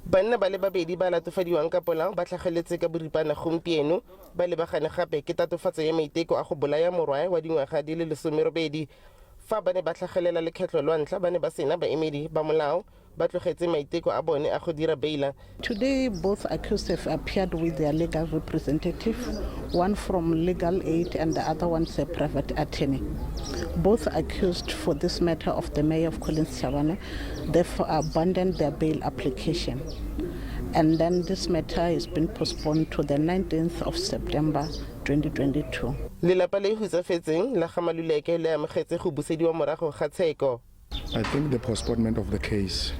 Banna ba le babedi ba latofadiwang ka polao ba tlhageletse ka boripana gompieno ba lebagane gape ke tatofatso ya maiteko a go bolaya morwae wa dingwaga di le lesomerobedi. Fa ba ne ba tlhagelela lekgetlho lwa ntlha ba ne ba sena baemedi ba molao, ba tlogetse maiteko a bone a go dira beila. Today both accused have appeared with their legal representative, one from legal aid and the other one is a private attorney. Both accused for this matter of the mayor of Collins Chabane, they've abandoned their bail application. And then this matter has been postponed to the 19th of September 2022. Lelapa le hutsafetseng la ga Maluleke le amogetse go busediwa morago ga tsheko. I think the postponement of the case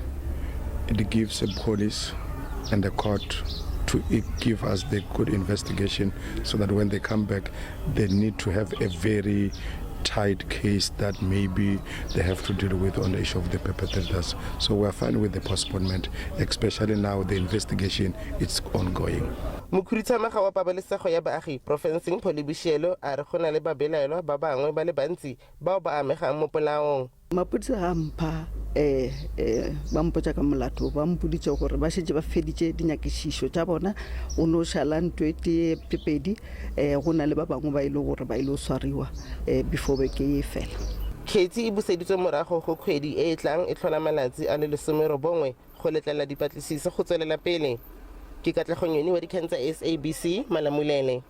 it gives the police and the court to give us the good investigation so that when they come back they need to have a very tight case that maybe they have to deal with on the issue of the perpetrators. So we are fine with the postponement, especially now the investigation is ongoing. Mokhuduthamaga wa pabalesego ya baagi porofenseng Polly Boshielo a re go na le babelaelwa ba bangwe ba le bantsi bao ba amegang mo polaong. Maphodisa ga a mpha um ba mpotša ka molato, ba mpoditše gore ba šetše ba feditše dinyakišišo tša bona, go no šala nto e tee tše pedi, um go na le ba bangwe ba e le gore ba ile go swariwa um before beke ye e fela. Kgetsi e buseditswe morago go kgwedi e e tlang e tlhola malatsi a le lesomerobongwe go letlelela dipatlisiso go tswelela pele. Ke Katlego Nyoni wa dikgang tsa SABC, Malamulele.